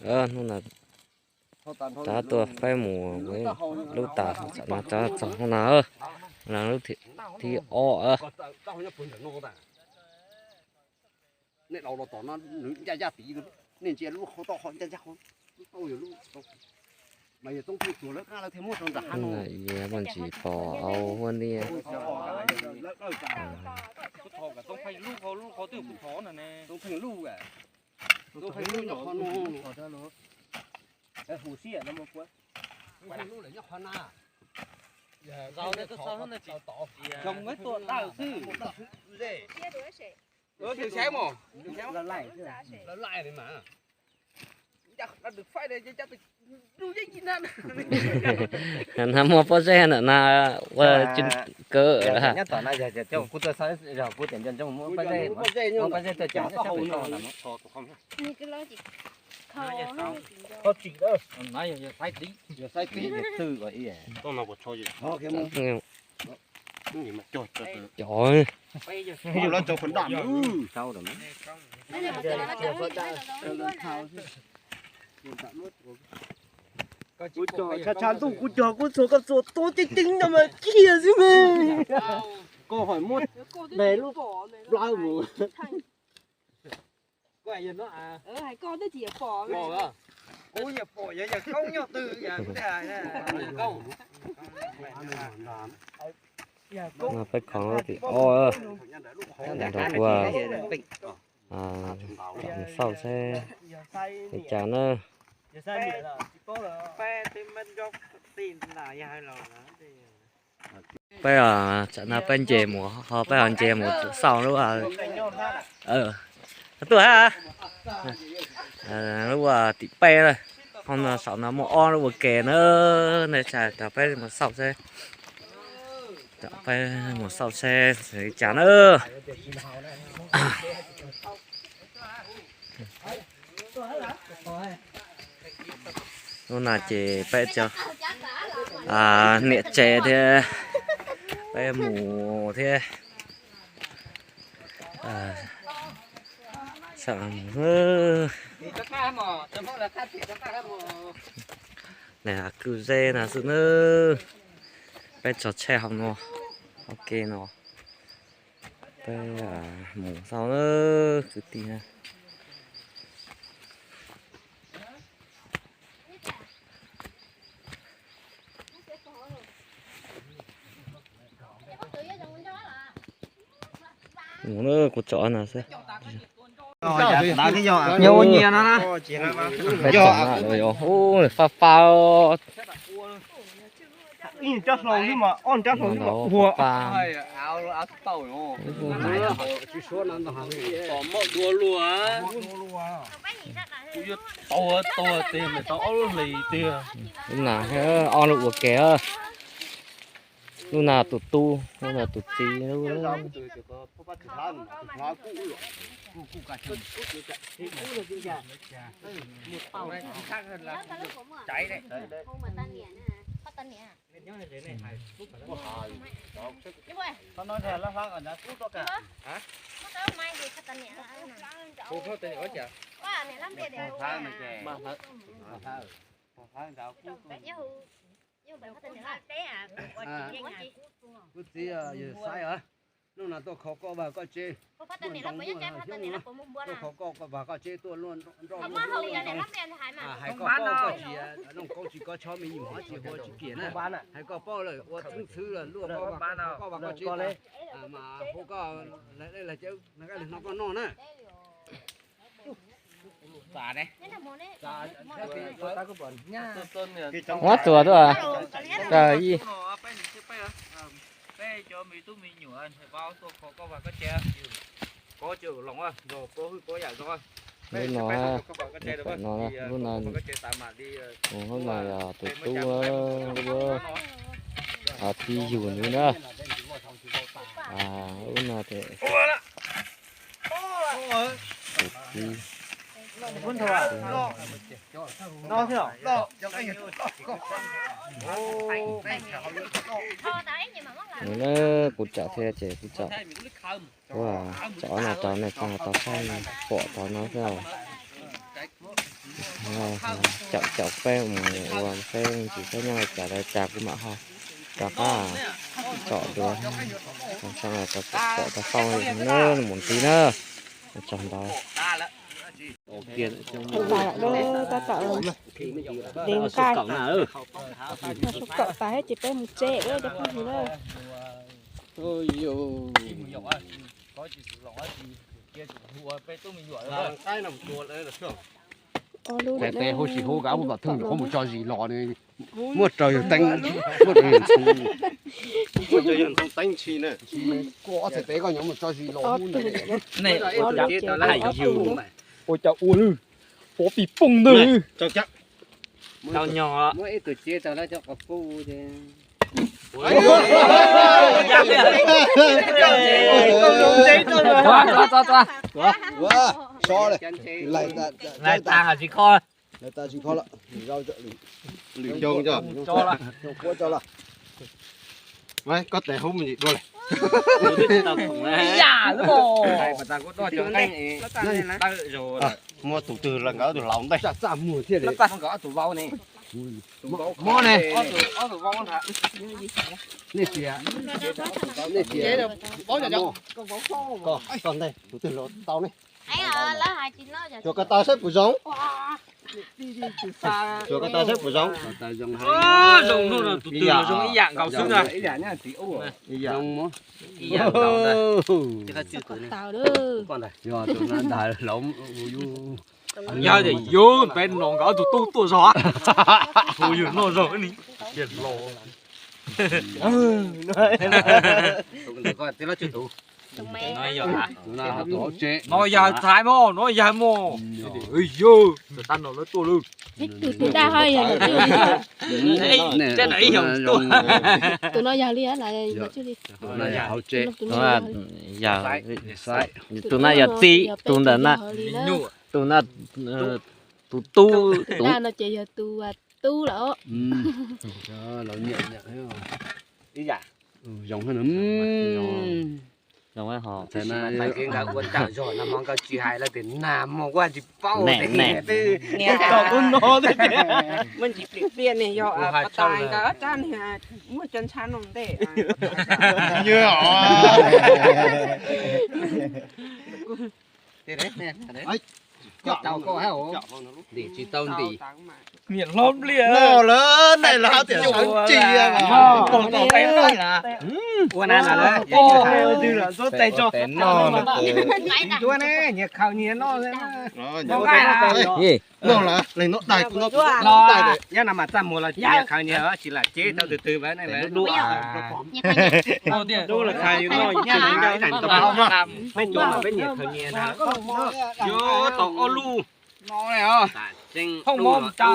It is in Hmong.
Hnub no rov tuaj peb mus lub tas, tam no rov txog hnub no, lub thib ob. Nej daus los tom no, nws ncaj ncaj tid, nej ntsia lub qhov toj qhov ncaj ncaj qhov, lub tau yog lub, mas yog Txoob Pheej Txuas lawv qab lawv thiaj muab rau nram hav no. Ib muaj ntsis pom au huab ntiab. Txoob Pheej lub, Txoob Pheej lub, Txoob Pheej lub nyob qhov no. Hu siab no, Txoob Pheej lub lawm nyob qhov na. Zoo tuaj dawj xwb. Tus saib mos, lawv laij li mas. Nag muaj pob zeb ntawm na, ua kawg. Nyob tom no yog kuv tuaj xauj, yog kuv tias nco ntsoov muab pob zeb, muab pob zeb tuaj cog. Yog saib tib, yog saib tib, yog twj ua ib. Cov, kuv cog tshav tshav ntuj, kuv cog kuv txhuam koj txhuam tua ceev ceev no mas kiag xwb mas. Koj hais muab ntes lub plawv mus. Kuv yog pom yog yawg Koob nyob twg yog kuv thiaj hais. Peb khoom lub tim ob, nrog kuv xauj seb li cas na. Peb, tsam no peb nce mus, ho peb ho nce mus xauj lub, tuaj, lub tim peb na. Ho no saum no muaj ob lub ua ke na, nej tsa rau peb mus xauj seb, rau peb mus xauj seb li cas na. Lub no ces peb cov niam tsev thiab, peb mus thiab. Kwj zeb no xwb na. Peb tso tsheb hauv no, hauv ke no, peb mus xauj na, kwv tij na. Mus na, kuv tsom no xwb. Yog ua nyias no na. Fab fab. Ib cov hlau xwb mas ob cov hlau xwb mas ua. Lub nas ob lub ua ke. Lub nas tus tub, lub nas tus txiv. Kuv txiv, yawg Xaiv, hnub no tuaj kho koj vag koj tsev, tuaj kho koj vag koj tsev tuaj luaj nroj, hais koj paub koj tsis, Looj Koob tsis kov chob me nyuam tsis hu tsis kiam na, hais koj paub lawm ua txeeb txhwb lawm luaj koj vag koj tsev, mas hu koj lawv cov no koj noj na. Huab tsuas tuaj. Lub no, lub no, lub no yog tus tub, txiv yug nws na. Lub no ces tus txiv. Nws na, kuv tsam thiab ces kuv tsam, kuv tsam no rau nej tau saib pom tau no xwb. Caum caum peb mus ua peb ntsis peb nyob li cas lawv cas kuv mam ho rov qab tsom dua. Pom tau foob na, mus ntxiv na. Tsaug ntau. Tab tom dev nqaij, sub kaum tas thiab ces peb mus tsev cov phooj ywg na. Txhais tes huv si huv kav huv kom thwj nyuam qhuav mus tso zis los ne. Muaj raws yawg teeb, muaj raws yawg ntxhoo, muaj raws yawg ntxhoo teeb tsi na. Koj ob txhais tes koj nyuam mus tso zis los huv ne. Ua cas ua lwj, pov pis pooj ntag. Tau nyog. Lais tas hais tsis kho. Lais tas tsis kho lawm, lwm xyoo, xyoo qhuav tso los. Koj tes hub me ntsis dua lawm. Muaj tus twg los nkawd ob tug laus ntej. Nkawd ob tug vau ne. Mob ne. Nej tias, nej tias, koj ntej tus twg los tau ne. Tsuas ko taw saib puas zoo. Tsuas ko taw saib puas zoo. Zoo no tus twg los zoo ib yam nkaus xwb na. Ib yam nkaus. Yog tus na dag laus. Yog tias yog peb no nkawd ob tug tub tuaj zog, hu yus noj zog ni, los. No yog txhais mog, no yog mog. Yog tam no lawv tuaj lawm. Tus dag ho yog, tus no yog li, yog hauv tsev. Tus no yog txiv, tus ntawm na, tus na, tus tub, tus dag no ces yog tus tub lawm. Zoo, nkawd ua tawm zog no hmo nkawd tsis hais lawv tias nag hmo kuj tsis paub. Muaj ntsis pliam pliaj ne, yog pas tas nkawd tsab ne, muaj cov ntshav no ntej. Koj tau koj hab os. Ntim tsis tau ntim. Niam hlob npliaj. Noj lawm, nej lawv hab tias sawv ntsis mas. Ua na na lawm. Twb lam txuab tes tso. Noj na. Nyias khaws nyias noj. Noj lawm, leej noj dais kuv noj kuv noj dais. Nyob no mas txaj muag los nyias khaws nyias, tsis lam ceb tau twg twg. Peb nyias khaws nyias. Yuav tau ob lub. Phauj mov mus tsa.